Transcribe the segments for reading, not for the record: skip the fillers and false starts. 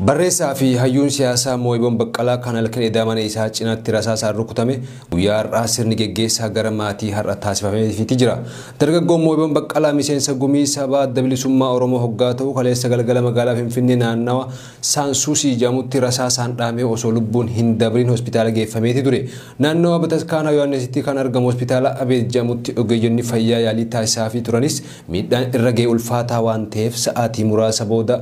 Barreessaa fi hayyuun siyaasaa Mooyiboon Baqqalaa kan halkan edaa mana isaa cinaatti rasaasaan rukutame guyyaa har'aa sirni geggeessaa gara maatii har'a taasifameefiti jira. Dargaggoon Mooyiboon Baqqalaa miseensa gumii sabaa adda bilisummaa Oromoo hoggaa ta'u kaleessa galgala magaalaa Finfinnee naannawa Saansuusii jedhamutti rasaasaan dhahamee osoo lubbuun hin dabriin hospitaala geeffameeti ture. Naannawa Bataskaanaa Yohaannisitti kan argamu hospitaala Abeet jedhamutti ogeeyyonni fayyaa yaalii taasisaafii turanis miidhaan irra ga'e ulfaataa waan ta'eef sa'aatii muraasa booda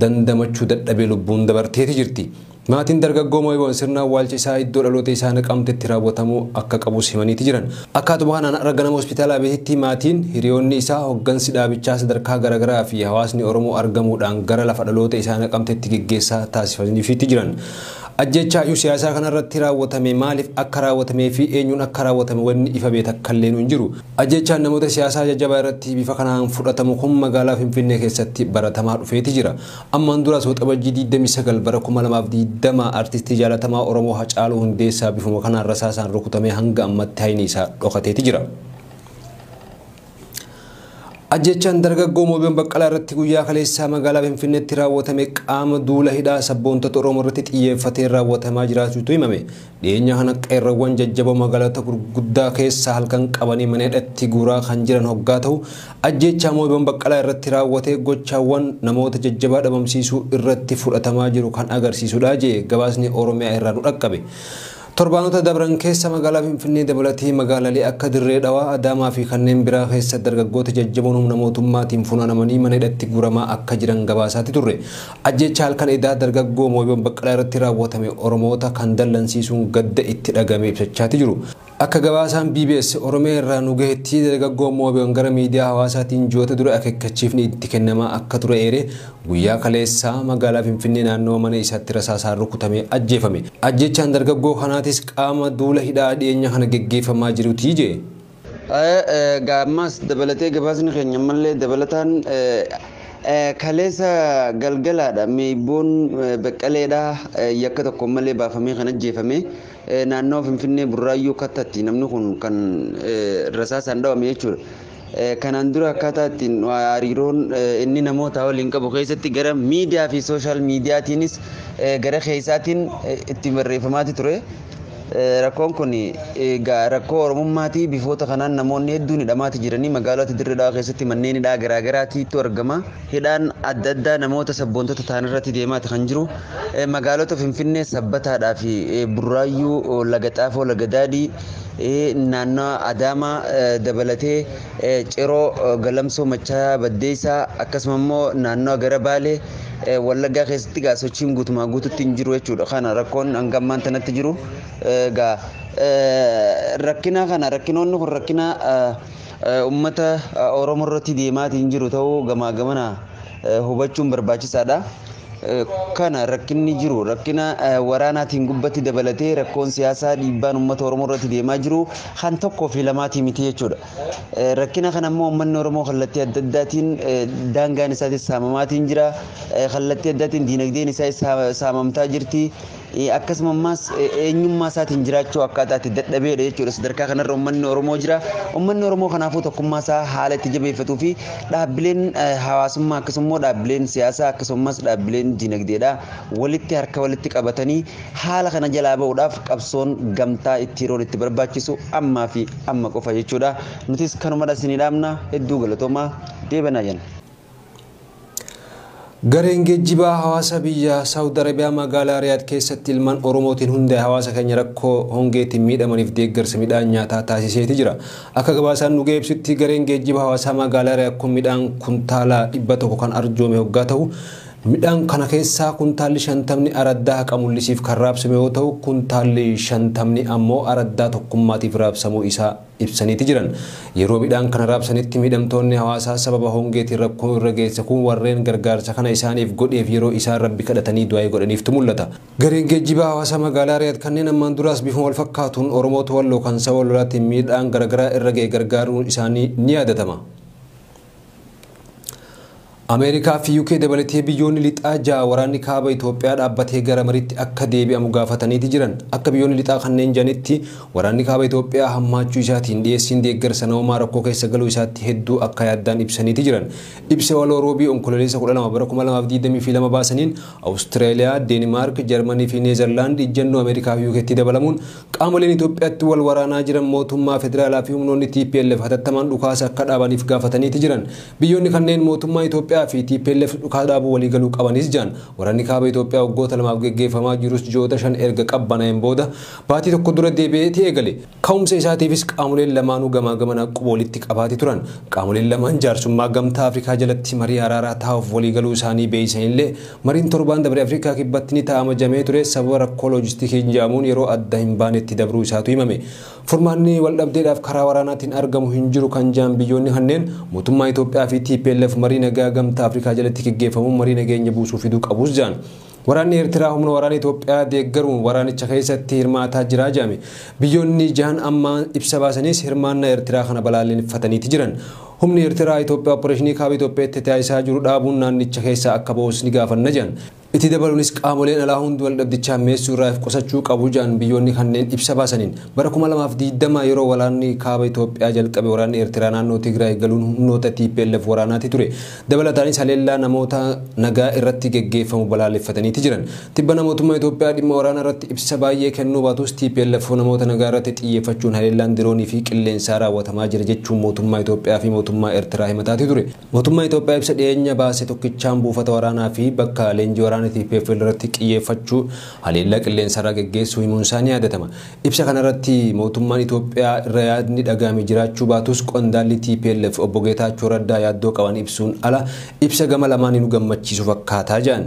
dandamachuu dadhabee lubbuun dabarteeti jirti. Maatiin dargaggoo Mooyiboon sirna awwaalcha isaa iddoo dhaloota isaa Naqamtetti raawwatamuu akka qabus himaniiti jiran. Akkaatuma kanaan har'a ganama hospitaala Abeetitti maatiin hiriyoonni isaa hoggansi dhaabichaa sadarkaa garaagaraa fi hawaasni Oromoo argamuudhaan gara lafa dhaloota isaa Naqamtetti geggeessaa taasifamaniifiitti jiran. Ajjeechaa hayyuu siyaasaa kanarratti raawwatame maaliif akka raawwatamee fi eenyuun akka raawwatame wanni ifa bee takkallee hin jiru. Ajjeechaan namoota siyaasaa jajjabaa irratti bifa kanaan fudhatamu kun magaalaa Finfinnee keessatti baratamaa dhufeeti jira. Ammaan duras Waxabajjii 29 bara 2020 artistii jaalatamaa Oromoo Hacaaluu Hundeessaa bifuma kanaan rasaasaan rukutamee hanga ammatti hayni isaa dhokateeti jira. Ajjeechaan dargaggoo Mooyiboon Baqqalaa irratti guyyaa kaleessaa magaalaa Finfinneetti raawwatame qaama duula hidhaa sabboontota Oromoo irratti xiyyeeffatee raawwatamaa jiraachuutu himame. Dhiyeenya kana qeerroowwan jajjaboo magaalota gurguddaa keessaa halkan qabanii mana hidhatti guuraa kan jiran hoggaa ta'u ajjeechaa Mooyiboon Baqqalaa irratti raawwatee gochaawwan namoota jajjabaa dhabamsiisuu irratti fudhatamaa jiru kan agarsiisudha jee gabaasni Oromiyaa irraa nu dhaqqabe. Torbaanota dabran keessa magaalaa Finfinnee dabalatee magaalaalee akka Dirree Dhawaa, Adaamaa fi kanneen biraa keessa dargaggoota jajjaboon humna mootummaatiin funaanamanii mana hidhatti guuramaa akka jiran gabaasaatti turre. Ajjeechaa halkan edaa dargaggoo Mooyiboon Baqqalaa irratti raawwatame Oromoota kan dallansiisuun gadda itti dhagame ibsachaati jiru. Akka gabaasaan BBS Oromiyaa irraa nu gahetti dargaggoo Mooyiboon gara miidiyaa hawaasaatiin ji'oota dura akeekkachiifni itti kennamaa akka ture eeree guyyaa kaleessaa magaalaa Finfinnee naannoo mana isaatti rasaasaan rukutamee ajjeefame. Ajjeechaan dargaggoo kanaatis qaama duula hidhaa dhiyeenya kana geggeeffamaa jiruti jee. Gaammas dabalatee gabaasni keenya ammallee dabalataan kaleessa galgalaadha. Mooyiboon Baqqaleedha yakka tokko malee baafamee kan ajjeefame. Naannoo Finfinnee Burraayyuu Kattatti namni kun kan rasaasaan dhawame jechuudha. Kanaan dura akkaataa ittiin hariiroon inni namoota waliin qabu keessatti gara miidiyaa fi sooshaal miidiyaatiinis gara keessaatiin itti barreeffamaati ture. Rakkoon kun rakkoo Oromummaatii bifoota kanaan namoonni hedduun hidhamaati jiranii magaalota Dirree Dhawaa keessatti manneen hidhaa garaagaraatiitu argama. Hidhaan adda addaa namoota sabboontota ta'an irratti deemaati kan jiru. Magaalota Finfinnee Sabbataadhaa fi Burraayyuu, Laga Xaafoo, Laga Daadhii, naannoo Adaamaa dabalatee Ciroo, Galamsoo, Machaa, Baddeessaa akkasuma immoo naannoo gara Baalee Wallaggaa keessatti gaa sochiin guutumaa guututti hin jiru jechuudha. Kana rakkoon hanga ammaan tanatti jiru. Gaa rakkina kana rakkinoonni kun rakkina uummata Oromoo irratti deemaatiin jiru ta'uu gamaa gamana hubachuun barbaachisaadha. Kana rakkinni jiru rakkina waraanaatiin gubbatti dabalatee rakkoon siyaasaa dhiibbaan uummata Oromoo irratti deemaa jiru kan tokkoo fi lamaatii miti jechuudha. Rakkina kana immoo uummanni Oromoo kallattii adda addaatiin daangaan isaatis saamamaatiin jira. Kallattii addaatiin diinagdeen isaa saamamtaa jirti. Akkasuma ammas eenyummaa isaatiin jiraachuu akkaataa itti dadhabeedha jechuudha. Sadarkaa kanarra uummanni Oromoo jira. Uummanni Oromoo kanaafuu tokkummaa isaa haala itti jabeeffatuu fi dhaabbileen hawaasummaa akkasuma dhaabbileen siyaasaa akkasumas dhaabbileen diinagdeedha walitti harka walitti qabatanii haala kana jalaa ba'uudhaaf qabsoon gamtaa itti yeroon itti barbaachisu ammaa fi amma qofa jechuudha. Nutis kanuma isinii dhaamna hedduu galatoomaa deebanaa jenna. Gareen geejjibaa hawaasa biyya Saawud Arabiyaa magaalaa Riyaad keessatti ilmaan Oromootiin hundaa'e hawaasa keenya rakkoo hongeetiin miidhamaniif deeggarsa midhaan nyaataa taasiseeti jira. Akka gabaasaan nu ibsutti gareen geejjiba hawaasaa magaalaa Riyaad kun midhaan kuntaala 100 kan arjoome hoggaa ta'u midhaan kana keessaa kuntaalli 50 araddaa haqa mul'isiif kan raabsame yoo ta'u kuntaalli 50 ammoo araddaa tokkummaatiif raabsamuu isaa ibsaniiti jiran. Yeroo midhaan kana raabsanitti miidhamtoonni hawaasaa sababa hongeetiin rakkoo irra geesse kun warreen gargaarsa kana isaaniif godheef yeroo isaan rabbi kadhatanii du'aa godhaniiftu mul'ata. Gareen geejjibaa hawaasaa magaalaa Riyaad kanneen ammaan duraas bifuma wal fakkaatuun Oromoota Walloo kan saba lolaatiin miidhaan garaagaraa irra ga'e gargaaruun isaanii ni yaadatama. Ameerikaa fi UK dabalatee biyyoonni lixaa ja'a waraanni kaaba Itoophiyaa dhaabbatee gara mariitti akka deebi'amu gaafataniiti jiran. Akka biyyoonni lixaa kanneen jiranitti waraanni kaaba Itoophiyaa hammaachuu isaatiin dhiyeessiin deeggarsa namoomaa rakkoo keessa galuu isaatti hedduu akka yaaddaan ibsaniiti jiran. Ibsa waloo roobii Onkololeessa 12 bara 2022 baasaniin Awustiraaliyaa, Deenmaark, Jarmanii fi Neezerlaand ijjannoo Ameerikaa fi UKtti dabalamuun qaamoleen Itoophiyaatti wal waraanaa jiran mootummaa federaalaa fi humnoonni TPLF hatattamaan dhukaasa akka dhaabaniif gaafataniiti jiran. Biyyoonni kanneen mootummaa Itoophiyaa fi TPLF dhukaasa dhaabuu waliigaluu qabanis jiran. Waraanni kaaba Itoophiyaa waggoota lamaaf geggeeffamaa jirus ji'oota 5 erga qabbanaa'een booda baatii tokko dura deebi'eeti eegale. Ka'umsa isaatiifis qaamoleen lamaanuu gamaa gamana quba walitti qabaati turan. Qaamoleen lamaan jaarsummaa gamtaa Afrikaa jalatti marii araaraa taa'uuf waliigaluu isaanii beeysanillee mariin torbaan dabre Afrikaa kibbatti ni taa'ama jamee ture sababa rakkoo loojistikii jedhamuun yeroo adda hin baanetti dabruu isaatu himame. Furmaanni wal dhabdeedhaaf karaa waraanaatiin argamu hin jiru kan jedhan biyyoonni kanneen mootummaa Itoophiyaa fi TPLF marii nagaa gamtaa Afrikaa jalatti geggeeffamuun marii nageenya buusuu fiduu qabus jedhan. Waraanni Eertiraa humna waraana Itoophiyaa deeggaruun waraanicha keessatti hirmaataa jira jedhame. Biyyoonni jahan amma ibsa baasanis hirmaannaa Eertiraa kana balaaleffataniiti jiran. Humni Eertiraa Itoophiyaa opereeshinii kaaba Itoophiyaatti taasisaa jiru dhaabuun naannicha keessa akka ba'us ni gaafanna jedhan. Itti dabaluunis qaamoleen alaa hundi wal dhabdichaa meessuu irraa of qusachuu qabu jedhan biyyoonni kanneen ibsa baasaniin. Bara 2020 yeroo waraanni kaaba Itoophiyaa jalqabe waraanni Eertiraa naannoo Tigraay galuun humnoota TPLF waraanaati ture. Dabalataanis haleellaa namoota nagaa irratti geggeeffamu balaaleffataniiti jiran. Tibbana mootummaa Itoophiyaa dhimma waraanaa irratti ibsa baay'ee kennuu baatus TPLF namoota nagaa irratti xiyyeeffachuun haleellaan diroonii fi qilleensaa raawwatamaa jira jechuun mootummaa Itoophiyaa fi mootummaa Eertiraa himataati ture. Mootummaa Itoophiyaa ibsa dhiyeenya baase tokkichaan buufata waraanaa fi bakka leenjii waraanaa TPLF irratti xiyyeeffachuu haleellaa qilleensarraa geggeessuu himuun isaanii yaadatama. Ibsa kanarratti mootummaan Itoophiyaa irra yaadni dhagahame jiraachuu baatus qondaalli TPLF obbo Geetaachoo Raddaa yaaddoo qaban ibsuun ala ibsa gama lamaaniinuu gammachiisu fakkaataa jedhan.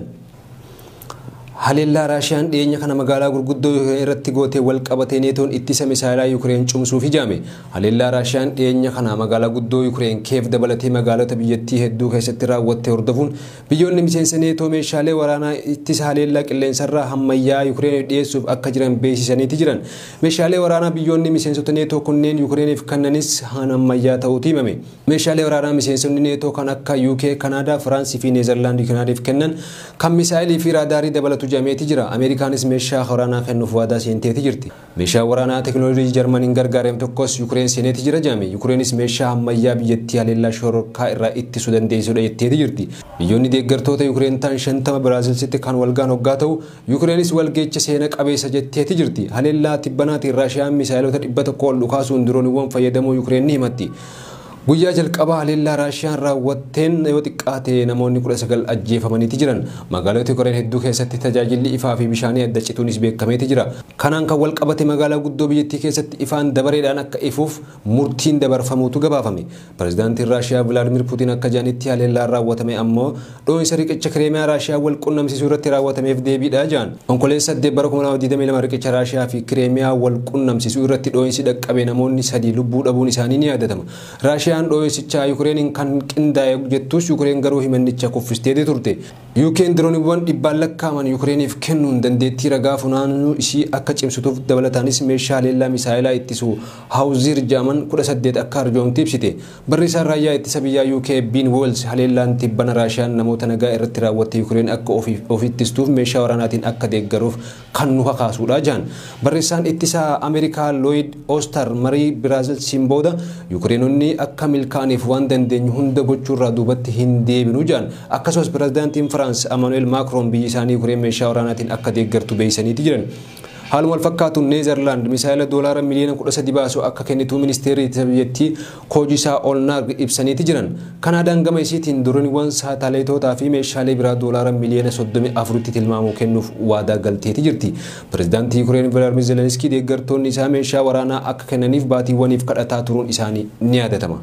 Haleellaa Raashiyaan dhiyeenya kana magaalaa gurguddoo irratti gootee wal qabatee neetoon ittisa misaayilaa Yukireen cimsuuf ijaame. Haleellaa Raashiyaan dhiyeenya kana magaalaa guddoo Yukireen Keef dabalatee magaalota biyyattii hedduu keessatti raawwatte hordofuun biyyoonni miseensa neetoo meeshaalee waraanaa ittisa haleellaa qilleensarraa ammayyaa Yukireeniif dhiyeessuuf akka jiran beeksisaniiti jiran. Meeshaalee waraanaa biyyoonni miseensota neetoo kunneen Yukireeniif kennanis haan ammayyaa ta'uutu himame. Meeshaalee waraanaa miseensonni neetoo kan akka UK, Kanaadaa, Firaansii fi Neezerlaand Yukireeniif kennan kan misaayilii fi raadaarii dabalatu jameeti jira. Ameerikaanis meeshaa waraanaa kennuuf waadaa seenteeti jirti. Meeshaa waraanaa teekinooloojii Jarmaniin gargaarame tokkos Yukireen seeneeti jira jedhame. Yukireenis meeshaa ammayyaa biyyattii haleellaa shororkaa irraa ittisuu dandeessudha jetteeti jirti. Biyyoonni deeggartoota Yukireen ta'an 50 Biraazilsitti kan walgaan hoggaa ta'u Yukireenis walgeecha seena qabeessa jetteeti jirti. Haleellaa tibbanaatiin Raashiyaan misaayilota 100 ol dhukaasuun dirooniiwwan fayyadamuu Yukireen ni himatti. Guyyaa jalqabaa haleellaa Raashiyaan raawwatteen yoo xiqqaate namoonni 19 ajjeefamaniiti jiran. Magaalota Yukireen hedduu keessatti tajaajilli ifaa fi bishaanii adda cituunis beekameeti jira. Kanaan kan wal qabate magaalaa guddoo biyyattii keessatti ifaan dabareedhaan akka ifuuf murtiin dabarfamuutu gabaafame. Pireezidaantiin Raashiyaa Vilaadimir Puutiin akka jedhanitti haleellaan raawwatame ammoo dhoohinsa riqicha Kireemiyaa Raashiyaa wal qunnamsiisuu irratti raawwatameef deebiidha jedhan. Onkololeessa 8 bara 2022 riqicha Raashiyaa fi Kireemiyaa wal qunnamsiisuu irratti dhoohinsi dhaqqabe namoonni 3 lubbuu dhabuun isaanii ni yaadatama. Raashiyaan dhoohinsicha Yukireen kan qindaa'e jettus Yukireen garuu himannicha kuffisteeti turte. UK'n dirooniiwwan dhibbaan lakkaa'aman Yukireeniif kennuun dandeettii ragaa funaanuu ishii akka cimsituuf dabalataanis meeshaa haleellaa misaayilaa ittisu Haawuzir jedhaman 18 akka arjoomte ibsite. Barreessaan raayyaa ittisa biyyaa UK Biin Weels haleellaan tibbana Raashiyaan namoota nagaa irratti raawwatte Yukireen akka of ittistuuf meeshaa waraanaatiin akka deeggaruuf kan nu kakaasudha jedhan. Barreessaan ittisa Ameerikaa Looyid Oostar marii Biraazilsiin booda Yukireenonni akka milkaa'aniif waan dandeenyu hunda gochuurraa duubatti hin deebinu jedhan. Akkasumas pireezidaantiin Firaans Amaanu'eel Maakroon biyyi isaanii Yukireen meeshaa waraanaatiin akka deeggartu beeksisaniiti jiran. Haaluma wal fakkaatuun Neezerlaand misaayila doolaara miliyoona 13 baasu akka kennitu ministeerri ittisa biyyattii Koojisaa Olnaag ibsaniiti jiran. Kanaadaan gama isiitiin dirooniiwwan saatalaayitootaa fi meeshaalee biraa doolaara miliyoona 34tti tilmaamuu kennuuf waadaa galteeti jirti. Pireezidaantii Yukireen Vilaadimir Zelenskii deeggartoonni isaa meeshaa waraanaa akka kennaniif baatiiwwaniif kadhataa turuun isaanii ni yaadatama.